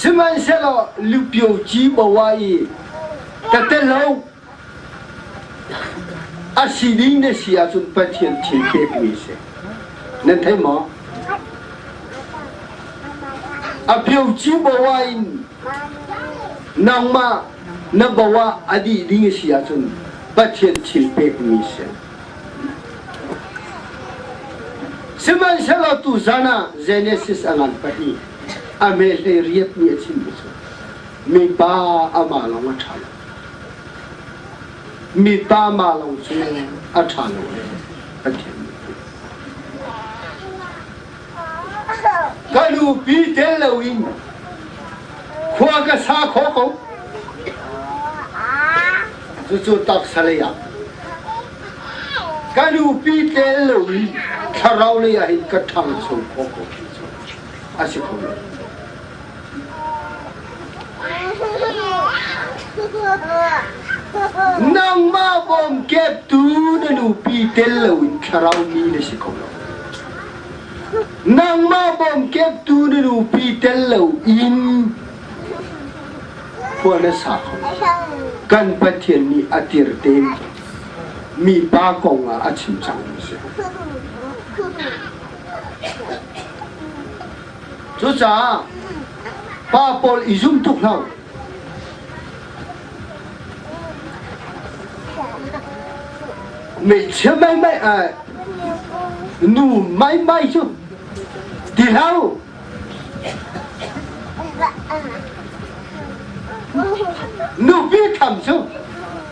Sihmanhsehlaw lupio ci boa i ka tel lo a si ding na si ahcun Pathian thil pekmi a si. Nan thei maw? A pio ci boa in nangmah na boa a dih ding a si ahcun Pathian thil pekmi a si. Sihmanhsehlaw tuzan ah Genesis a ngan pahnih a mehlei riat nih a chimmi cu mipa amah lawng a ṭha lo. Mipa mah lawng cu a ṭha lo ee Pathian nih. Ka nupi tel loin khua ka sa kho ko. Cucu taksa lei ah ka nupi tel loin thlarau lei ah hin ka ṭhangcho kho ko ti cu a si kho lo. Nangmah bawmkeptu na nupi tel loin thlarau mi na si kho lo. Nangmah bawmkeptu na nupi tel loin khua na sa kho lo. Kan Pathian nih a tirte mipa kong ah a chim cangmi a si. Cucaah pa pawl i zum tuk hlah u. Hmeichia maimai nu maimai cu ti hlah u. Nupi tham cu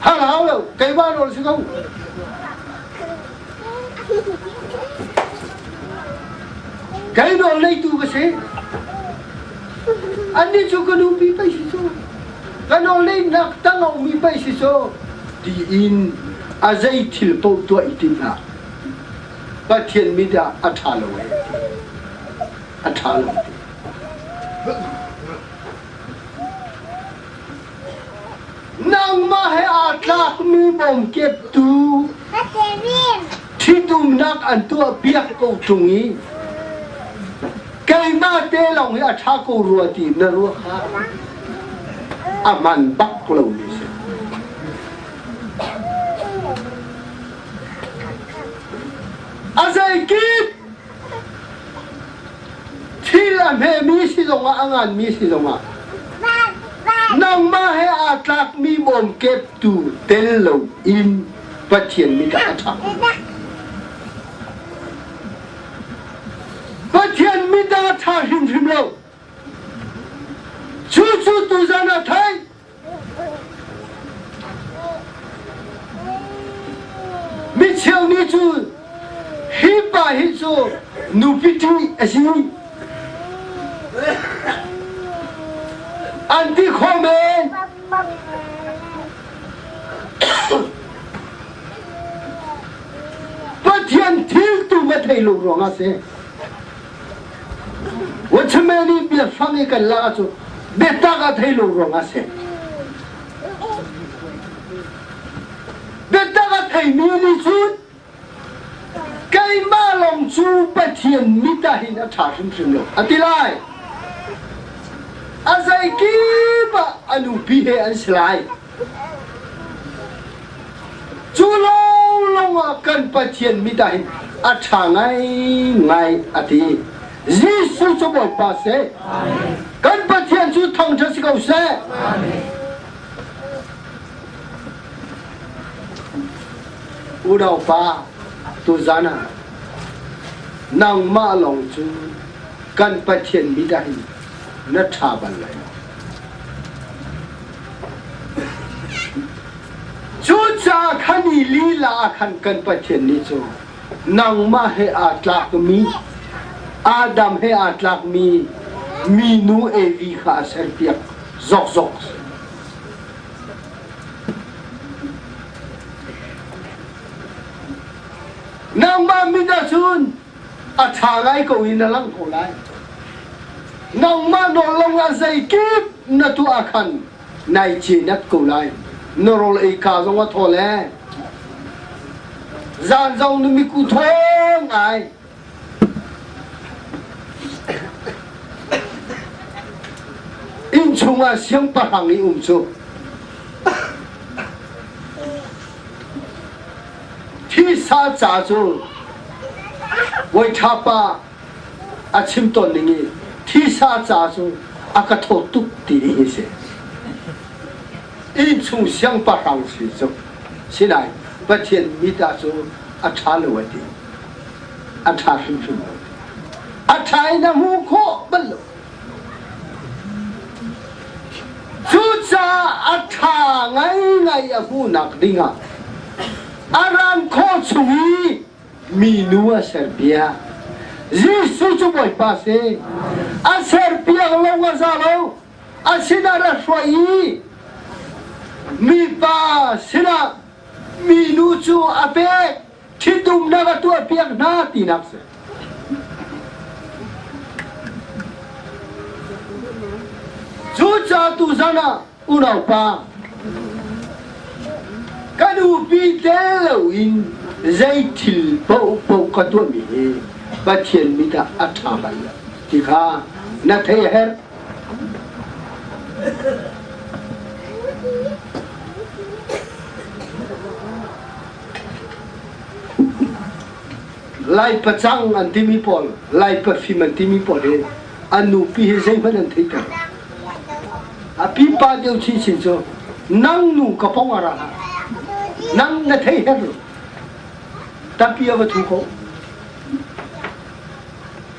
hal hau lo keimah nawl si ko. Kei nawl neitu ka si. Annih cu ka nupi pei si cu. Ka nawl neinak tang a ummi pei si cu. Tiin a zei thil paoh tuah i tim hlah. Pathian mit ah a ṭha lo ee. A ṭha lo ti. Nangmah he aa tlakmi bawmkeptu ṭhitumnak an tuahpiak ko ṭung i keimah te lawng hi a ṭha ko rua ti na ruah kha a hman bak lomi si. A zeikip Thil a hmemi si zongah a nganmi si zongah nangmah he aa tlakmi bawmkeptu tel lo in Pathian mit ah a ṭha. Pathian mit ah a ṭha hrimhrim lo. Cucu tuzan ah thei. Micheu nih cun hi pa hi cu nupi ṭih a si. An ti kho men. Pathian thil tu ma thei lo ruangah si. Watchman i biafang i kan lak cu biatak a thei lo ruangah a si. Biatak a theimi nih cun keimah lawng cu Pathian mit ah hin a ṭha hrimhrim lo a ti lai. A zeikip ah a nupi he an si lai. Cu lawnglawng ah kan Pathian mit ah hin a ṭha ngaingai a ti. Jesuh cu Bawipa seh. Kan Pathian cu thangṭhat si ko seh. Unaupa, tuzan ah nangmah lawng cu kan Pathian mit ah hin na ṭha bal lai lo. Cucaah khan i lila ah khan kan Pathian nih cu nangmah he aa tlakmi Adam he aa tlakmi minu Evi kha a serpiak zokzok. Nangmah mit ahcun a ṭha ngai ko i na lang ko lai. Nangmah nawl lawng ah zeikip na tuah ah khan nai cenat ko lai. Na rawl ei ka zong a thaw le zan zong na miku thaw ngai. Inn chungah siangpahrang i um cu thisa ca cu Bawiṭha pa a chim tawn ning i thisa ca cu a ka thaw tuk ti ding hi si. Innchung siangpahrang si cu sinain Pathian mit ah cu a ṭha lo a ti. A ṭha hrimhrim lo. A ṭha in a hmuh khawh bal lo. Cucaah a ṭha ngaingai a hmuhnak dingah a ran khawh chung i minu a serpiak. Jesuh cu Bawipa si. A serpiak lawng a za lo. A sinah ra hruai i mipa sinah minu cu a pek. Ṭhitumnak a tuahpiak hna tinak si. Cucaah tuzan ah unaupa ka nupi tel loin zei thil paohpaoh ka tuahmi hi Pathian mit ah a ṭha bal lo ti kha na thei a herh. Lai pacang an timi pawl, Lai pafim an timi pawl hi an nupi hi zeihmanh an theihter lo. A pipa deuh chinchin cu nang nu ka pong a ra hlah. Nang na thei her lo. Tapi a va thu ko.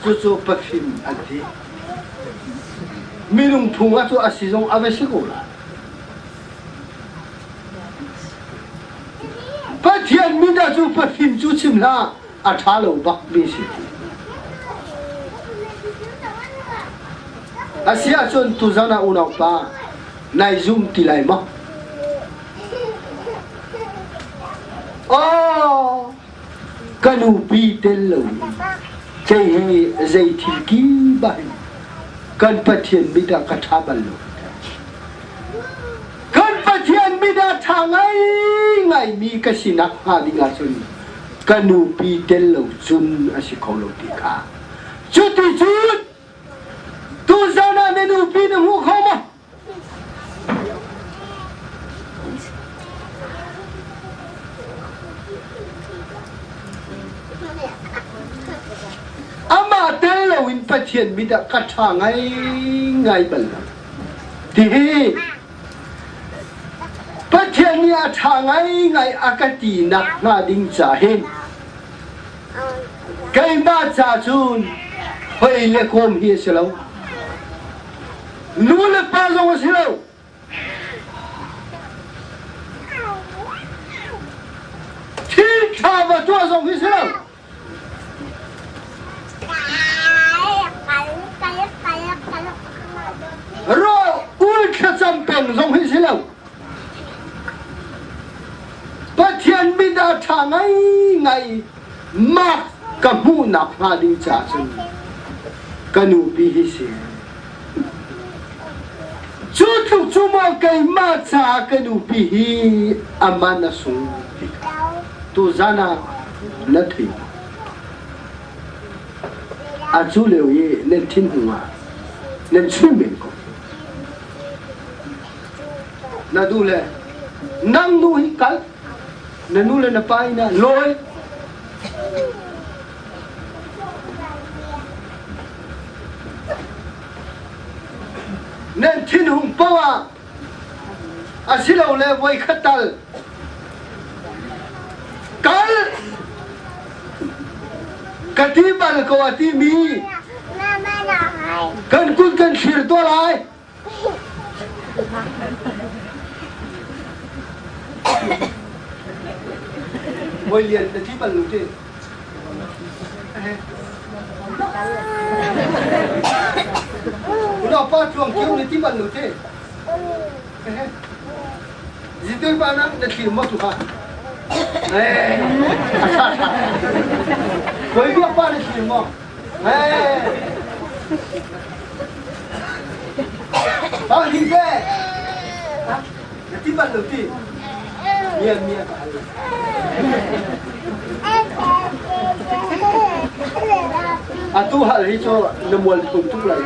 Cucu pafim an ti. Minung phung ah cu a si zong a va si ko lai. Pathian min ah cu pafim cu chim hlah a ṭha lo bak mi si. A si ahcun tuzan ah unaupa nai zum ti lai maw? Oh, ka nupi tel lo kei hi zei thil ki bahin kan Pathian mit ah ka ṭha bal lo. Kan Pathian mit ah ṭha ngaingaimi ka sinak hnga ding ahcun ka nupi tel lo cun a si kho lo ti kha. Cuticun tuzan ah na nupi na hmu kho maw? Amah tel loin Pathian mit ah ka ṭha ngaingai bal lo. Tihi Pathian nih a ṭha ngaingai a ka tinak hnga ding ca hin keimah ca cun hoi le kawm hi a si lo. Nu le pa zong a si lo. Thil ṭha va tuah zong hi si lo. Rawl ul thlacam peng zong hi si lo. Pathian mit ah ṭha ngaingai mak ka hmuhnak hnga ding caah cun ka nupi hi si. Cu tluk cu maw keimah caah ka nupi hi a man a sung ti kha tuzan ah na thei maw? A cu lio i nan thinhung ah nan chuih men ko. Na duh le nang nu hi kal, na nu le na pa inn ah lawi. Nan thinhung paoh ah asilole voikhat tal kal ka ti bal ko a timi kan kut kan thlir tuah lai. Bawi Lian na thi bal lo ti. Unau pa tluang kio na ti bal lo ti. Zitui pa na na thlir maw tu kha? Eh, a tha tha. Bawi biak pa na thlir maw? Bang hi te. Na ti bal lo ti. Mia mia ka hal. Atu hal hi cu na mual phung tuk lai.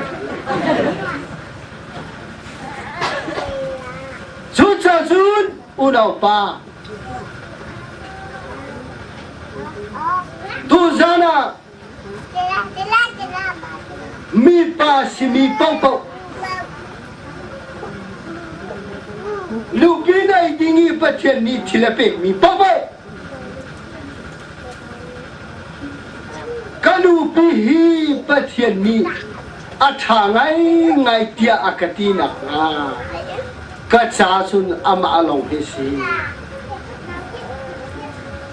Unaupa, tuzan ah mipa simi paohpaoh nupi nei ding i Pathian nih thil a pekmi paohpaoh ka nupi hi Pathian nih a ṭha ngaingai tiah a ka ti nakhnga ka ca cun amah lawng hi si.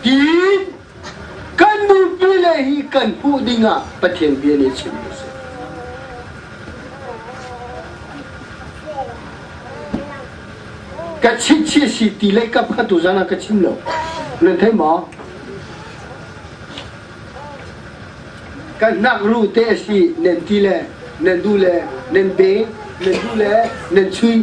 Tiin kan nupi le hi kan hmuh dingah Pathian bia nih chim a si. Ka chit si ti lei kap kha tu zan ah ka chim lo. Nan thei maw? Ka hnak ru te a si nan ti le nan du le nan be nan du le nan chui.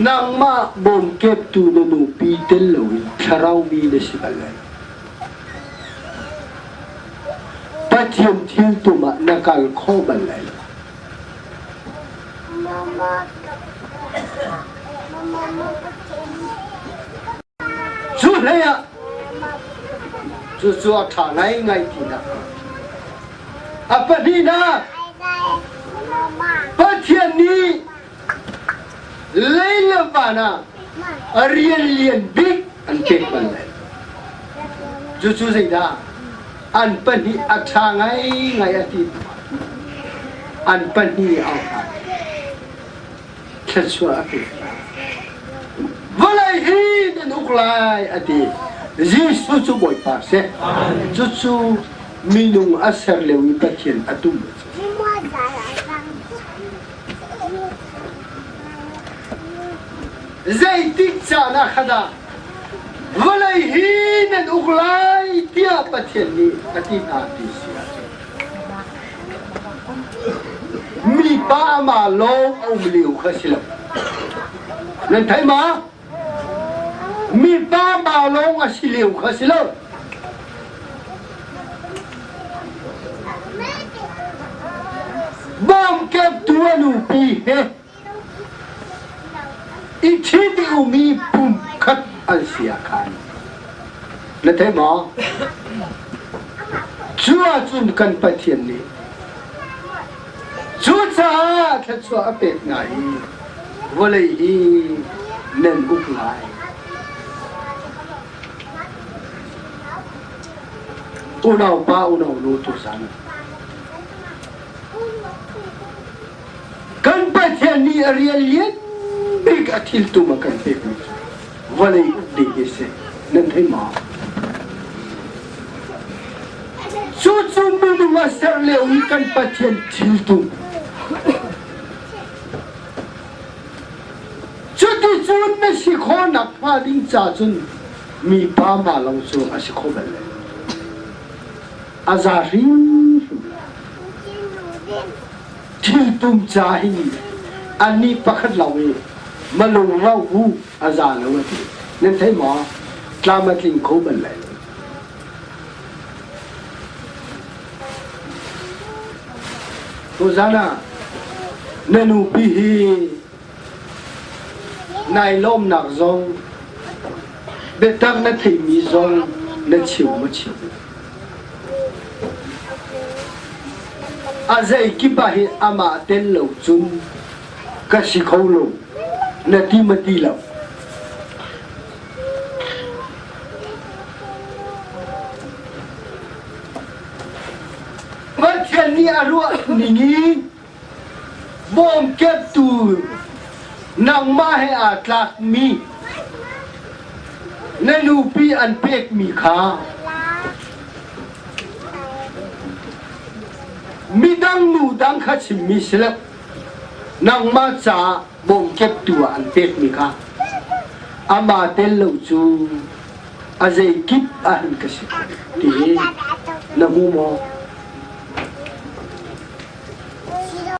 Nangmah bawmkeptu na nupi tel loin thlarau mi na si bal lai. Pathian thil tum ah na kal kho bal lai lo. Cu hlei ah cucu a ṭha ngaingai tinak a pahnihnak Pathian nih lei le van ah a rian lian bik an pek bal lai. Cucu zeidah? An pahnih a ṭha ngaingai a ti an pahnih a ohan. Thluachuah a pek hna. Vawlei hi nan uk lai a ti. Jesuh cu Bawipa a si. Cucu minung a ser lio i Pathian a tum a si. Zeitik caan ah kha dah vawlei hi nan uk lai tiah Pathian nih a ti hna ti si ahcun mipa amah lawng a um lio kha si lo. Nan thei ma? Mipa mah lawng a si lio kha si lo. Bawmkeptu a nupi he i ṭhit i umi pum khat an si ah khan na thei maw? Cu ahcun kan Pathian nih cucaah thluachuah a pek hna i vawlei hi nan uk lai. Unaupa unaunu tuzan Kan Pathian nih a rian lian bik a thiltum a kan pekmi cu vawlei uk ding hi si. Nan thei maw? Cucu minung a ser lio i kan Pathian thiltum. Cuticun na si khawhnak hnga ding ca cun mipa mah lawng cu a si kho bal lai. A za hrimhrim lai. Thiltum ca hin annih pakhat lawng i malung rau hu a za lo a ti. Nan thei maw? Tlam a tling kho bal lai lo. Tuzan ah na nupi hi nai lawmnak zong biatak na theihmi zong na chim maw chim A zeikip ah hin amah tel lo cun ka si kho lo na ti ma ti lo. Pathian nih a ruah ning i bawmkeptu nangmah he aa tlakmi na nupi an pekmi kha midang nu dang kha chimmi si lo nangmah caah bawmkeptu ah an pekmi kha amah tel lo cu a zeikip ah hin ka si ti hi na hmu maw?